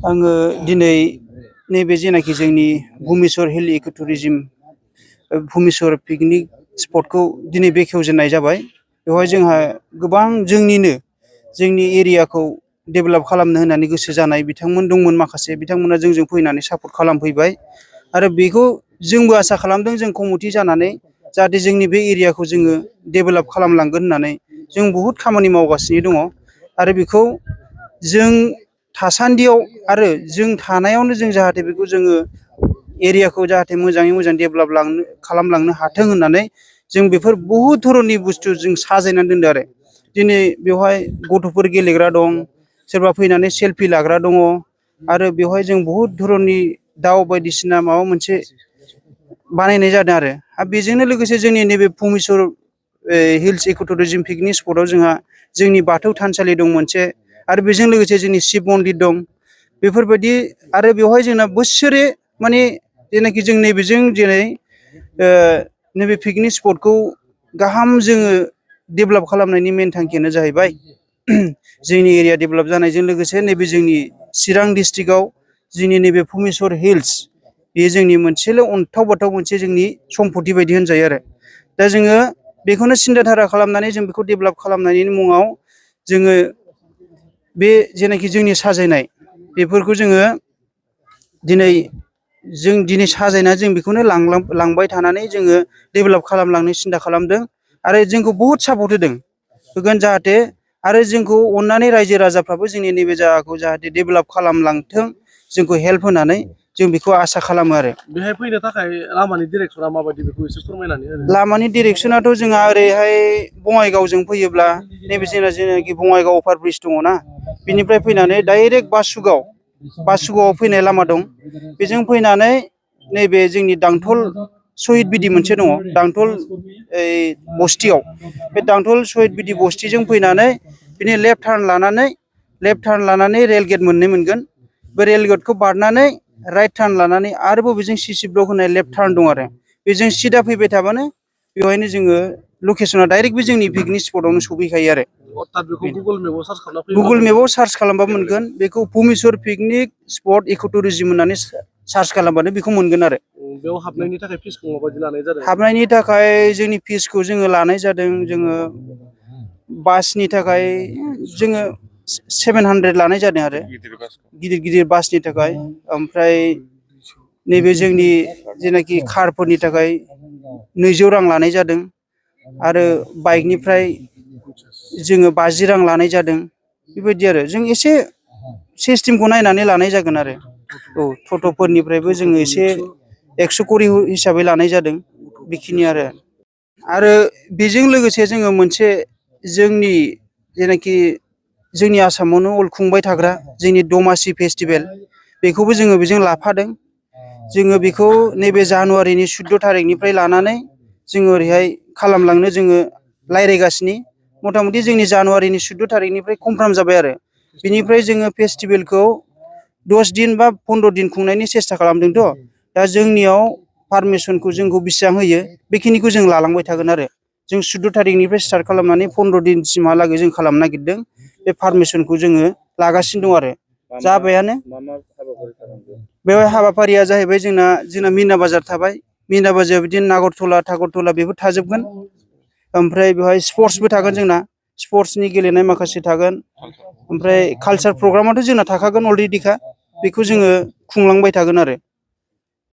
आङो दिनै नैबे जेनाखि जोंनि भुमेश्वर हिल इक' टुरिज्म भुमेश्वर पिकनिक स्पटखौ दिनै बेखेवजेननाय जाबाय। बेवहाय जोंहा गोबां जोंनि एरियाखौ डेभेलप खालामनो होननानै गोसो जानाय बिथांमोन दंमोन माखासे बिथांमोना जोंजों फैनानै सापर्ट खालामफैबाय आरो बेखौ जोंबो आसा खालामदों जों कमिटि जानानै जाहाथे जोंनि बे एरियाखौ जोङो डेभेलप खालामलांगोन होननानै जों बहुद खामानि मावगासिनो दङ आरो बेखौ जों थासान्दियाव आरो जों थानायावनो जों जाहाथे बेखौ जोङो एरियाखौ जाहाथे मोजाङै मोजां डेभेलप खालामलांनो हाथों होननानै जों बेफोर बहुद धरननि बुस्थु जों साजायनानै दोनदों आरो दिनै बेवहाय गथ'फोर गेलेग्रा दं, सोरबा फैनानै सेलफि लाग्रा दङ आरो बेवहाय जों बहुद धरननि दाउ बायदिसिना माबा मोनसे बानायनाय जादों आरो बेजोंनो लोगोसे जोंनि नैबे भुमेश्वर हिल्स इक' टुरिज्म पिकनिक स्पटआव जोंहा जोंनि बाथौ थानसालि दं मोनसे आरो बेजों लोगोसे जोंनि शिब मन्दिर दं। बेफोरबायदि आरो बेवहाय जोंना बोसोरे माने जेनाखि जों नैबेजों जेरै नैबे पिकनिक स्पटखौ गाहाम जोङो डेभेलप खालामनायनि मेन थांखियानो जाहैबाय जोंनि एरिया डेभेलप जानायजों लोगोसे नैबे जोंनि चिरां डिस्ट्रिक्टआव जोंनि नैबे भुमेश्वर हिल्स बेयो जोंनि मोनसेल' अन्थाव बाथाव मोनसे जोंनि सम्पति बायदि होनजायो आरो दा जोङो बेखौनो सिन्था धारा खालामनानै जों बेखौ डेभेलप खालामनायनि मुङाव जोङो बे जेनाखि जोंनि साजायनाय बेफोरखौ जोङो दिनै साजायना जों बेखौनो लांबाय थानानै जोङो डेभेलप खालामलांनो सिन्था खालामदों आरो जोंखौ बहुद सापर्ट होगोन जाहाथे आरो जोंखौ अननानै रायजो राजाफ्राबो जोंनि नैबे जायगाखौ जाहाथे डेभेलप खालामलांथों जोंखौ हेल्प होनानै जों बेखौ आसा खालामो आरो बेहाय फैनो थाखाय लामानि डिरेक्सना माबायदि बेखौ एसे फोरमायनानै होदो। लामानि डिरेक्सनाथ' जोंहा ओरैहाय बङाइगावजों फैयोब्ला नैबे जोंना जेनाखि बङाइगाव अभार ब्रिज दङना बिनिफ्राय फैनानै डाइरेक्ट बासुगावआव फैनाय लामा दं बेजों फैनानै नैबे जोंनि दांथल सहिद बिदि मोनसे दङ दांथल बस्तियाव बे दांथल सहिद बिदि बस्तिजों फैनानै बिनि लेफ्ट टार्न लानानै रेल गेट मोननै मोनगोन बे रेल गेटखौ बारनानै राइट टार्न लानानै आरोबाव बेजों सिसि ब्लक होनाय लेफ्ट टार्न दं आरो बेजों सिदा फैबाय थाबानो बेवहायनो जोङो लकेसना डाइरेक्ट बे जोंनि पिकनिक स्पटआवनो सफैखायो आरो गुगोल मेपाव सार्च खालामबा मोनगोन बेखौ भुमेश्वर पिकनिक स्पट इक' टुरिज्म होननानै सार्च खालामबानो बेखौ मोनगोन आरो बेयाव हाबनायनि थाखाय फिसखौ माबायदि लानाय जादों? हाबनायनि थाखाय जोंनि फिसखौ जोङो लानाय जादों जोङो बासनि थाखाय जोङो 700 लानाय जादों आरो गिदिर बासनि थाखाय ओमफ्राय नैबे जोंनि जेनाखि कारफोरनि थाखाय 200 रां लानाय जादों आरो बाइकनिफ्राय जोङो 50 रां लानाय जादों बेबायदि आरो जों एसे सिस्टेमखौ नायनानै लानाय जागोन आरो औ टट'फोरनिफ्रायबो जोङो एसे 100 करि हिसाबै लानाय जादों बेखिनि आरो बेजों लोगोसे जोङो मोनसे जोंनि जेनाखि जोंनि आसामावनो खुंबाय थाग्रा जोंनि दमासि फेस्टिभेल बेखौबो जोङो बेजों लाफादों जोङो बेखौ नैबे जानुवारिनि 14 थारिखनिफ्राय लानानै जोङो ओरैहाय खालामलांनो जोङो रायज्लायगासिनो मथा मथि जोंनि जानुवारिनि 14 थारिखनिफ्राय कनफार्म जाबाय आरो बिनिफ्राय जोङो फेस्टिभेलखौ 10 दिन बा 15 दिन खुंनायनि सेस्था खालामदोंथ' दा जोंनियाव पारमिसनखौ जोंखौ बेसेबां होयो बेखिनिखौ जों लालांबाय थागोन आरो जों 14 थारिखनिफ्राय स्टार्ट खालामनानै 15 दिनसिमहालागै जों खालामनो नागिरदों बे पारमिसनखौ जोङो लागासिनो दं आरो जाबायानो बेवहाय हाबाफारिया जाहैबाय जोंना मिना बाजार थाबाय मिना बाजाराव बिदिनो नागरथला बेफोर थाजोबगोन ओमफ्राय बेवहाय स्पर्टसबो थागोन जोंना स्पर्टसनि गेलेनाय माखासे थागोन ओमफ्राय कालचार प्रग्रामाथ' जोंना थाखागोन अलरेडिखा बेखौ जोङो खुंलांबाय थागोन आरो